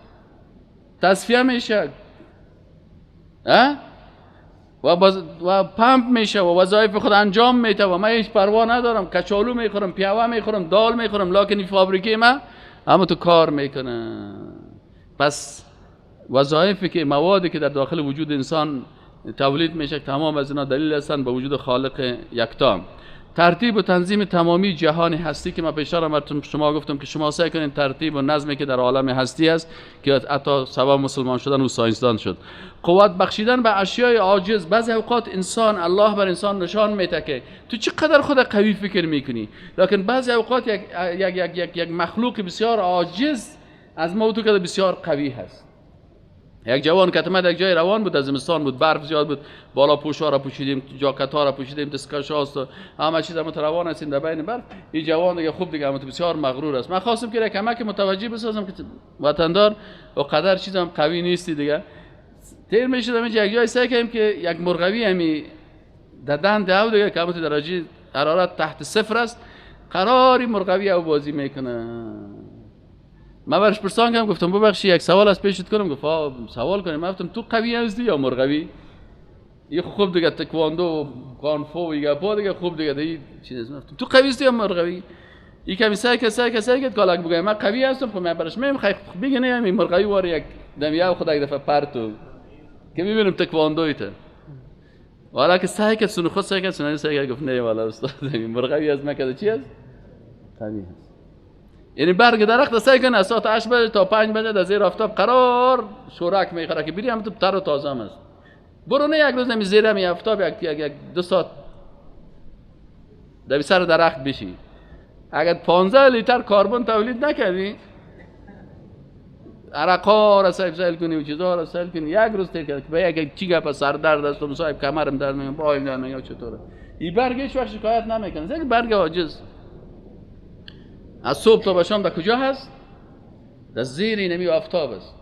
تصفیه میشه و پمپ میشه و وظایف خود انجام میده و من هیچ پروا ندارم، کچالو میخورم، پیاوه میخورم، دال میخورم، لکن این فابریکه ما اما تو کار میکنه. پس وظایفی که موادی که در داخل وجود انسان تولید میشه تمام از اینا دلیل هستند به وجود خالق یکتا. ترتیب و تنظیم تمامی جهان هستی که من پیشتر براتون شما گفتم که شما سعی کنین ترتیب و نظمی که در عالم هستی است که حتی سبب مسلمان شدن و ساینسدان شد. قوت بخشیدن به اشیای عاجز. بعضی اوقات انسان الله بر انسان نشان میده که تو چقدر خود قوی فکر میکنی، لکن بعضی اوقات یک یک یک یک, یک مخلوق بسیار عاجز از ما تو که بسیار قوی هست. یک جوان که تمد یک جای روان بود، از زمستان بود، برف زیاد بود، بالا پوشا را پوشیدیم، جاکت ها را پوشیدیم، دستکش هاست و همه چیز هم روان هستیم در بین برف. این جوان دیگه خوب دیگه هم بسیار مغرور است. من خواستم که یک کمک متوجه بسازم که وطندار و قدر چیزم قوی نیستی دیگه. تیر میشدم اینجا یک جای سعی کردیم که یک مرغوی همی در دند او دیگه که درجه حرارت تحت صفر است، قراری مرغوی او بازی میکنه. من برش پرسان کردم، گفتم ببخشید یک سوال از پیشت کنم. گفت سوال کنیم. من گفتم تو قوی هستی یا مرغوی؟ یه خوب دیگه تکواندو و کانفو و گپا دیگه خوب دیگه دیگه چیز. گفتم تو قوی هستی یا مرغوی؟ این کمی سعی کرد کالک بگه من قوی هستم. خب من برش میم خیلی بگه نه همین مرغوی وار یک دمیه خود یک دفعه پرتو که میبینم تکواندویت. والا که سعی کرد سن خود سعی کرد سن سعی کرد، گفت نه والا استاد مرغوی از من کده چی است؟ قوی هست. یعنی برگ درخت سعی کنه از ساعت 8 بجه تا 5 بجه در زیر آفتاب قرار شورک میخوره که بری هم تو تر و تازه هم است. برو نه یک روز نمی زیر همی آفتاب یک دو ساعت در سر درخت بشی، اگر 15 لیتر کربن تولید نکردی، عرقا را صاحب سیل کنی و چیزا را سیل کنی، یک روز تیر کرد که به یک چی گپ سر درد است، صاحب کمرم درد میگم، پایم درد میگم، چطوره؟ این برگ هیچ وقت شکایت نمیکنه. یک برگ عاجز از صبح تا به شام در کجا هست؟ در زیر اینمی آفتاب است.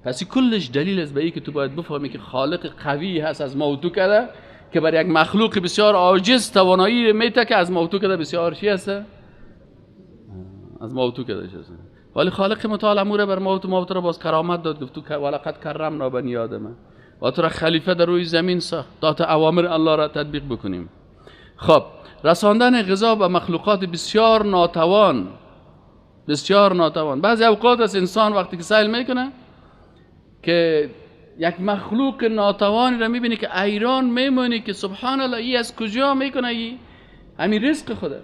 پس کلش دلیل است به این که تو باید بفهمی که خالق قوی هست از ما و تو کرده که بر یک مخلوق بسیار عاجز توانایی میته که از ما و تو کرده بسیار چی هست؟ از ما و تو کرده هست. ولی خالق متعال امور بر ما و تو، ما و تو را باز کرامت داد، گفت تو ولقد کرمنا بنی آدم و تو را خلیفه در روی زمین ساخت تا اوامر الله را تطبیق بکنیم. خب رساندن غذا به مخلوقات بسیار ناتوان، بسیار ناتوان. بعضی اوقات از انسان وقتی که سیل میکنه که یک مخلوق ناتوانی را میبینی که ایران میمونی که سبحان الله ای از کجا میکنه، ای همین رزق خوده.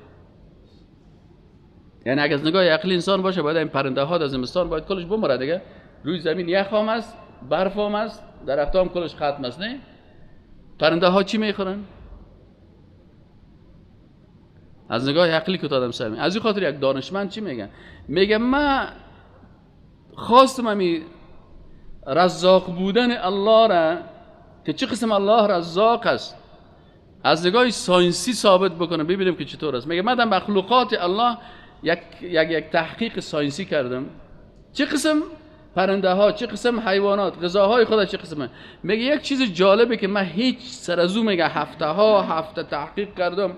یعنی اگه از نگاه عقلی انسان باشه باید این پرنده ها در زمستان باید کلش بمره دیگه، روی زمین یخ هم است، برف هم است، درخت هم کلش ختم است، نه؟ پرنده ها چی میخورن؟ از نگاه عقلی که آدم سر می. از این خاطر یک دانشمند چی میگه؟ میگه من خواستم همی رزاق بودن الله را که چه قسم الله رزاق است از نگاه ساینسی ثابت بکنم، ببینیم که چطور است. میگه من در مخلوقات الله یک یک یک تحقیق ساینسی کردم، چه قسم پرنده ها، چه قسم حیوانات، غذاهای خدا چه قسمه. میگه یک چیز جالبه که من هیچ سر از او میگه هفته ها هفته تحقیق کردم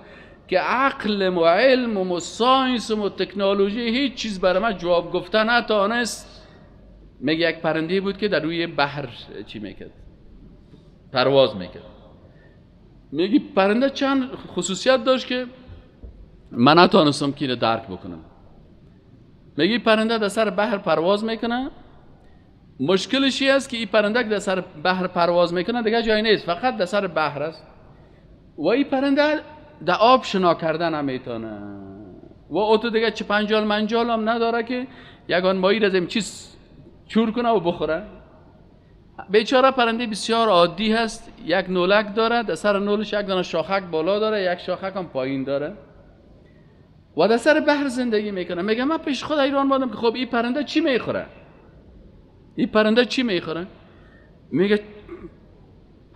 که عقل و علم و science و تکنولوژی هیچ چیز برای من جواب گفته نتانست. میگه یک پرنده بود که در روی بحر چی میکرد؟ پرواز میکرد. میگه پرنده چند خصوصیت داشت که من نتانستم که اینو درک بکنم. میگه پرنده در سر بحر پرواز میکنه، مشکلش این است که این پرنده که در سر بحر پرواز میکنه دیگه جایی نیست، فقط در سر بحر است و این پرنده در آب شنا کردن هم میتونه و او تو دیگه چه پنجال منجال هم نداره که یگان ماهی از این چیز چور کنه و بخوره. بیچاره پرنده بسیار عادی هست، یک نولک داره، در سر نولش یک دانه شاخک بالا داره، یک شاخک هم پایین داره و در سر بحر زندگی میکنه. میگه من پیش خود ایران بودم که خب این پرنده چی میخوره؟ این پرنده چی میخوره؟ میگه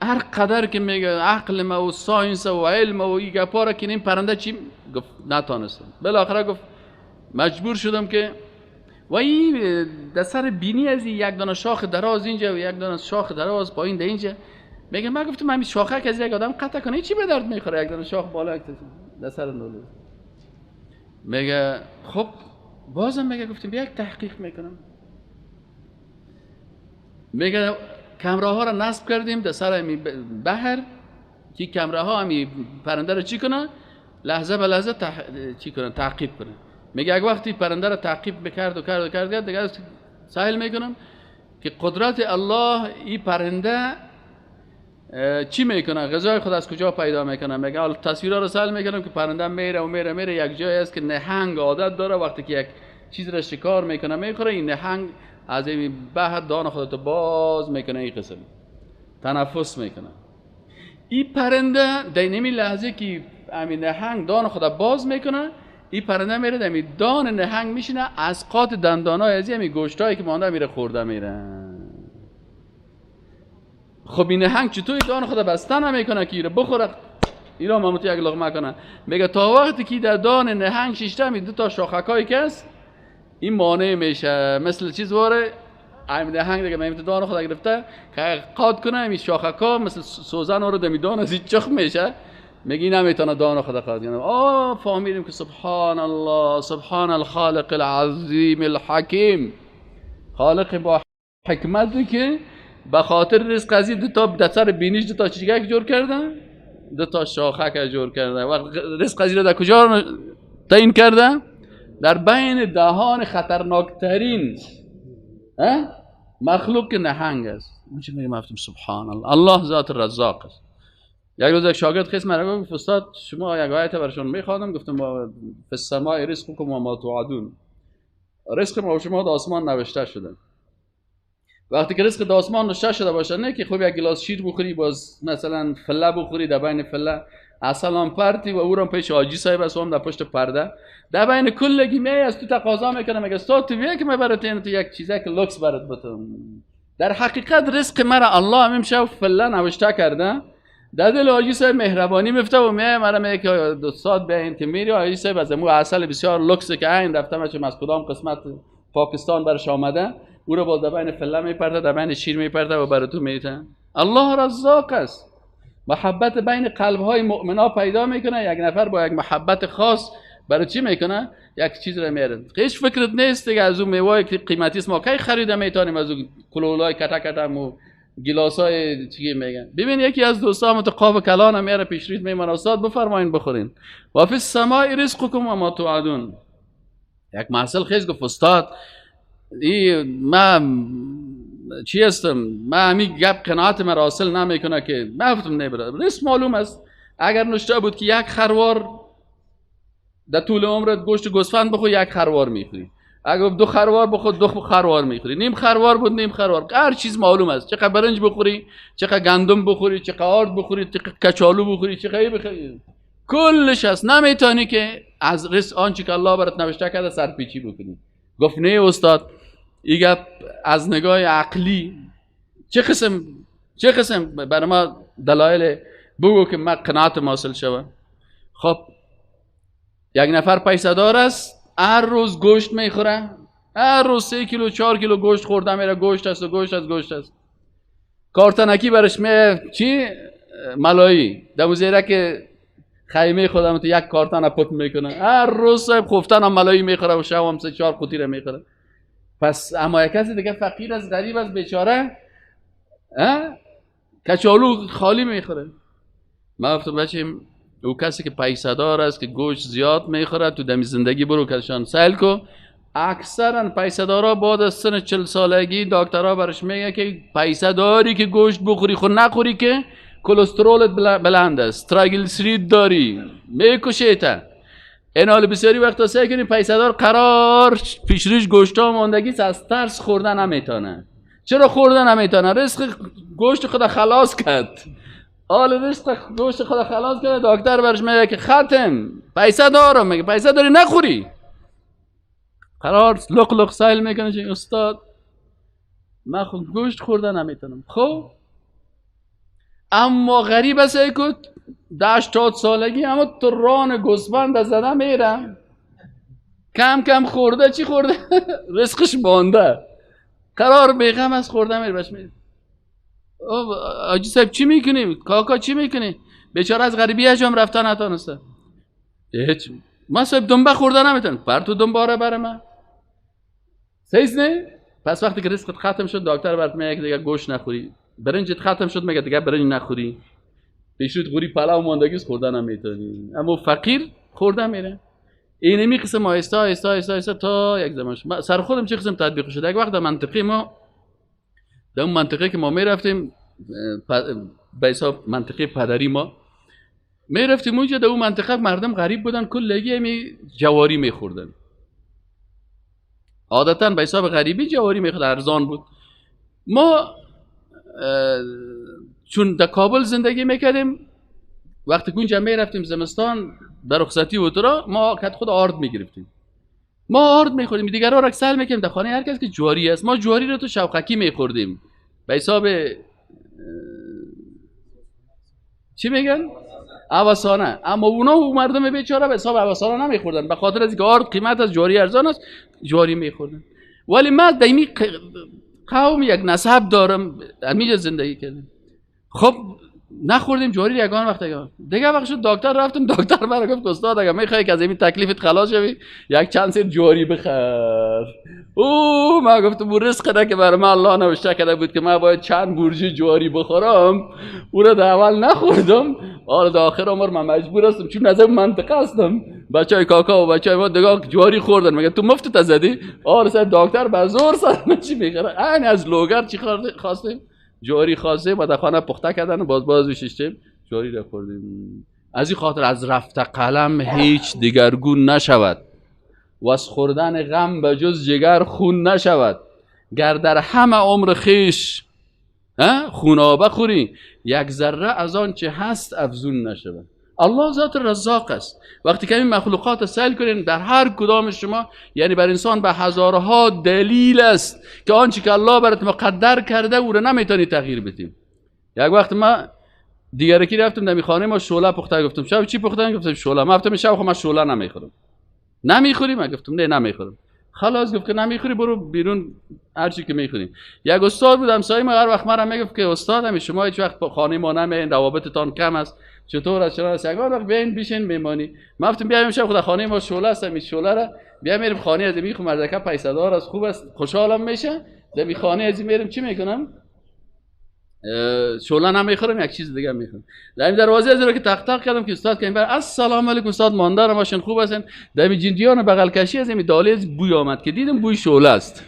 هر قدر که میگه عقل ما و science و علم و این گپا را که این پرنده چی گفت نتانستم. بالاخره گفت مجبور شدم که و این در سر بینی از این یک دانه شاخ دراز اینجا و یک دانه شاخ دراز پایین در اینجا. میگه من گفتم همین شاخه که از یک آدم قطع کنه چی به درد میخوره، یک دانه شاخ بالا در سر نوله. میگه خب بازم میگه گفتم بیا یک تحقیق میکنم. میگه کمره ها را نصب کردیم در سر همی بحر که کمره ها همی پرنده را چی کنه؟ لحظه به لحظه چی کنه؟ تعقیب کنه. میگه یک وقتی پرنده را تعقیب میکرد و کرد و کرد دیگه سهل میکنم که قدرت الله این پرنده چی میکنه؟ غذای خود از کجا پیدا میکنه؟ میگه حالا تصویرها رو سهل میکنم که پرنده میره و میره میره یک جایی است که نهنگ عادت داره وقتی که یک چیز را شکار میکنه میخوره، این نهنگ از این بحر دان خودتو باز میکنه، این قسم تنفس میکنه. این پرنده در اینمی لحظه که همین نهنگ دان خود باز میکنه، این پرنده میره در همین دان نهنگ میشینه، از قات دندانای از همین گوشتایی که مانده میره خورده میره. خب این نهنگ چطور دان خود بسته نمیکنه که ایره بخوره، ایرا ماموتی یک لقمه کنه. میگه تا وقتی که در دان نهنگ شیشته می دو تا شاخکایی که است این مانع میشه، مثل چیز واره همین نهنگ دیگه میمت دان خود گرفته که قاد کنه، همین شاخکا مثل سوزن رو دمی دان از این چخ میشه. میگه نمیتونه دان خود قاد کنه. آه فهمیدیم که سبحان الله، سبحان الخالق العظیم الحکیم، خالق با حکمتی که به خاطر رزق از دو تا در سر بینیش دو تا چیزک جور کردن، دو تا شاخک جور کردن و رزق از در کجا تعیین کردن؟ در بین دهان خطرناکترین مخلوق نهنگ است. اونجا میگم گفتم سبحان الله، الله ذات رزاق است. یک روز یک شاگرد خیس مرا گفت استاد شما یک آیت برشون میخوادم، گفتم فی السماء رزقکم و ما توعدون، رزق ما و شما در آسمان نوشته شده. وقتی که رزق در آسمان نوشته شده باشه، نه که خب یک گلاس شیر بخوری باز مثلا فله بخوری، در بین فله اصلا پرتی و او را پیش حاجی صاحب است، هم در پشت پرده در بین کلگی می از تو تقاضا میکنه، میگه استاد تو بیا که من برات این تو یک چیزی که لوکس برات بتم. در حقیقت رزق مرا الله هم شو فله نوشته کرده. در دل حاجی صاحب مهربانی میفته و میای مرا میگه که استاد بیاین که میری. حاجی صاحب از مو عسل بسیار لوکس که عین رفته مچم از کدام قسمت پاکستان برش آمده، او رو باز در بین فله میپرده، در بین شیر میپرده و برای تو میته. الله رزاق است. محبت بین قلب های مؤمنا پیدا میکنه. یک نفر با یک محبت خاص برای چی میکنه؟ یک چیز رو میاره. هیچ فکرت نیست دیگه از اون میوه که قیمتی است ما کی خریده میتونیم، از اون کلولای کتا کتا مو گیلاسای چی میگن. ببین یکی از دوستام تو قاب کلان میاره پیش ریت میمونه، استاد بفرمایین بخورین. و فی السماء رزقکم و ما توعدون. یک محصل خیز گفت استاد ای ما چی هستم، ما همی گپ قناعت من حاصل نمیکنه که من گفتم نه برادر، رزق معلوم است. اگر نشته بود که یک خروار در طول عمرت گوشت گوسفند بخور، یک خروار میخوری. اگر دو خروار بخور، دو خروار میخوری. نیم خروار بود، نیم خروار. هر چیز معلوم است. چقدر برنج بخوری، چقدر گندم بخوری، چقدر آرد بخوری، چقدر کچالو بخوری، چقدر بخوری، کلش هست. نمیتونی که از رزق آنچه که الله برات نوشته کرده سرپیچی بکنی. گفت نه استاد، این گپ از نگاه عقلی چه قسم برای ما دلایل بگو که من قناعت حاصل شوه. خب یک نفر پیسه دار است، هر روز گوشت میخوره، هر روز 3 کیلو 4 کیلو گوشت خورده میره، گوشت است و گوشت است گوشت است. کارتنکی برش می چی ملایی در زیره که خیمه خودم تو یک کارتن پت میکنه، هر روز صاحب خفتن هم ملایی میخوره و شب هم 3-4 قوطی رو میخوره. پس اما یک کسی دیگه فقیر است، غریب است، بیچاره، کچالو خالی میخوره. من گفتم بچیم او کسی که پیسه دار است که گوشت زیاد میخوره تو دمی زندگی برو کشان سیل کو، اکثرا پیسه دارا بعد از سن 40 سالگی دکترها برش میگه که پیسه داری که گوشت بخوری، خود نخوری که کلسترولت بلند است، تریگلیسیرید داری، میکشه تا. این حال بسیاری وقتا سعی کنی پیسه دار قرار پیشریش گوشتا ماندگی از ترس خوردن نمیتونه. چرا خوردن نمیتونه؟ رزق گوشت خود خلاص کرد. حال رزق گوشت خود خلاص کرد، دکتر برش میگه که ختم، پیسه دارم، میگه پیسه داری نخوری. قرار لق لق سایل میکنه چه استاد من خود گوشت خوردن نمیتونم. خب اما غریب است که 80 سالگی اما تو ران گوسفند زده میرم، کم کم خورده، چی خورده؟ رزقش مانده، قرار بیغم از خورده میره. بهش میره آجی صاحب چی میکنی؟ کاکا چی میکنی؟ بیچاره از غریبی هم رفتن نتانسته. هیچ من صاحب دنبه خورده نمیتونم، بر تو دنباره بر من سیز نه؟ پس وقتی که رزقت ختم شد دکتر برات میگه دیگه گوشت نخوری، برنجت ختم شد میگه دیگه برنج نخوری، پیشروت غوری پلاو ماندگیز خورده نمیتونی. اما فقیر خورده میره. اینمی قسم آهسته آهسته آهسته آهسته تا یک زمان شد. سر خودم چه قسم تطبیق شد. یک وقت در منطقه ما، در اون منطقه که ما میرفتیم به حساب منطقه پدری ما میرفتیم اونجا، در اون منطقه مردم غریب بودن، کلگی می جواری میخوردن. عادتا به حساب غریبی جواری میخورد، ارزان بود. ما چون در کابل زندگی میکردیم، وقتی که اونجا میرفتیم زمستان در رخصتی و ترا، ما کت خود آرد میگرفتیم، ما آرد میخوردیم، دیگرها را سل میکردیم. در خانه هر کس که جواری است، ما جواری رو تو شوقکی میخوردیم به حساب چی میگن؟ اوسانه. اما اونا و مردم بیچاره به حساب اوسانه نمیخوردن، به خاطر از اینکه آرد قیمت از جواری ارزان است، جواری میخوردن. ولی ما در این قوم یک نسب دارم، همیشه زندگی کردیم. خب نخوردیم جواری یگان وقت دیگه وقت شد دکتر رفتم، دکتر مرا گفت استاد اگه میخوای که از این تکلیفت خلاص شوی یک چند سیر جواری بخر. او ما گفتم اون رزق که برای من الله نوشته کرده بود که من باید چند برجی جواری بخورم، او را در اول نخوردم، آره در آخر عمر من مجبور هستم چون از منطقه هستم. بچهای کاکا و بچهای ما دیگه جواری خوردن، میگه تو مفت زدی. آره سر دکتر به زور سر چی میخره، این از لوگر چی خواستیم، جواری خواستیم و در خانه پخته کردن و باز باز شیشتیم جاری را خوردیم. از این خاطر از رفت قلم هیچ دیگرگون نشود و از خوردن غم به جز جگر خون نشود. گر در همه عمر خویش خونابه خوری، یک ذره از آن چه هست افزون نشود. الله ذات رزاق است. وقتی که این مخلوقات سیل کنین در هر کدام شما، یعنی بر انسان به هزارها دلیل است که آنچه که الله برات مقدر کرده او را نمیتونی تغییر بدیم. یک وقت ما دیگرکی رفتم در خانه ما شعله پخته، گفتم شب چی پختن؟ گفتم شعله. ما گفتم شب خب من شعله نمیخورم. نمیخوری؟ من گفتم نه نمیخورم. خلاص گفت که نمیخوری برو بیرون هر چی که میخوری. یک استاد بود همسایه ما، هر وقت مرا میگفت که استاد هم شما هیچ وقت خانه ما نمیین، روابطتان کم است، چطور است چرا است، یک وقت بیاین بیشین میمانی. ما گفتم بیایم شب خود خانه ما شعله است، می شعله را بیا میریم خانه از میخو مردکه پیسه دار است، خوب است، خوشحالم میشه. در خانه از میریم چی میکنم؟ شعله نمیخورم، یک چیز دیگه میخورم. در این دروازه از رو که تق تق کردم که استاد که این بر السلام علیکم استاد ماندارم باشین خوب هستین. در این جنجیان بغل کشی از این دالیز بوی آمد که دیدم بوی شعله است.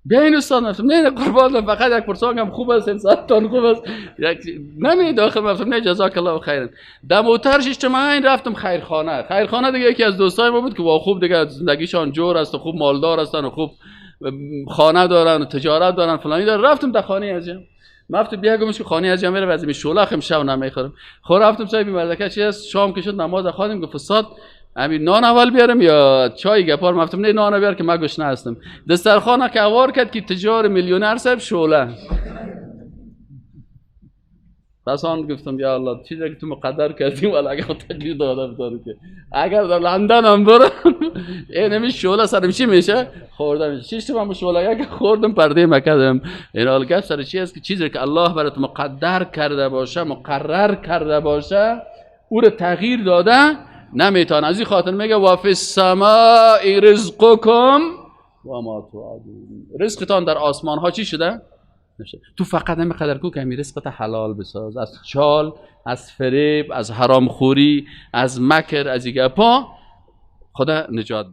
بیاین استاد، گفتم نه قربان فقط یک پرسان هم خوب است، انسانتان خوب است، یک نمی داخل. گفتم نه جزاک الله خیرا. دم اوتر اجتماعی رفتم خیرخانه. خیرخانه دیگه یکی از دوستای ما بود که وا خوب دیگه زندگیشان جور است و خوب مالدار هستن و خوب خانه دارن و تجارت دارن فلانی دارن. رفتم در خانه ازم، گفتم بیا گمش که خانه ازم میره از شعله خم شب نمیخورم. خب رفتم صاحب مردکه چی است، شام که شد نماز خواندیم، گفت استاد همین نان اول بیارم یا چای گپار؟ گفتم نه نان بیار که من گشنه هستم. دسترخوان که اوار کرد که تجار میلیونر صاحب شعله. پس آن گفتم یا الله چیزی که تو مقدر کردی ولی اگر تغییر دادم داره که اگر در لندن هم برم اینمی شعله سرم چی میشه خوردم. شش تا شعله که خوردم پرده مکدم. این حال گفت سر چی است که چیزی که الله برات مقدر کرده باشه، مقرر کرده باشه، او رو تغییر داده نمیتونه. از این خاطر میگه و فی السماء رزقکم و ما توعدون. رزقتان در آسمان ها چی شده؟ نشه. تو فقط همین کو که همین رزقت حلال بساز، از چال، از فریب، از حرامخوری، از مکر، از این گپا خدا نجات.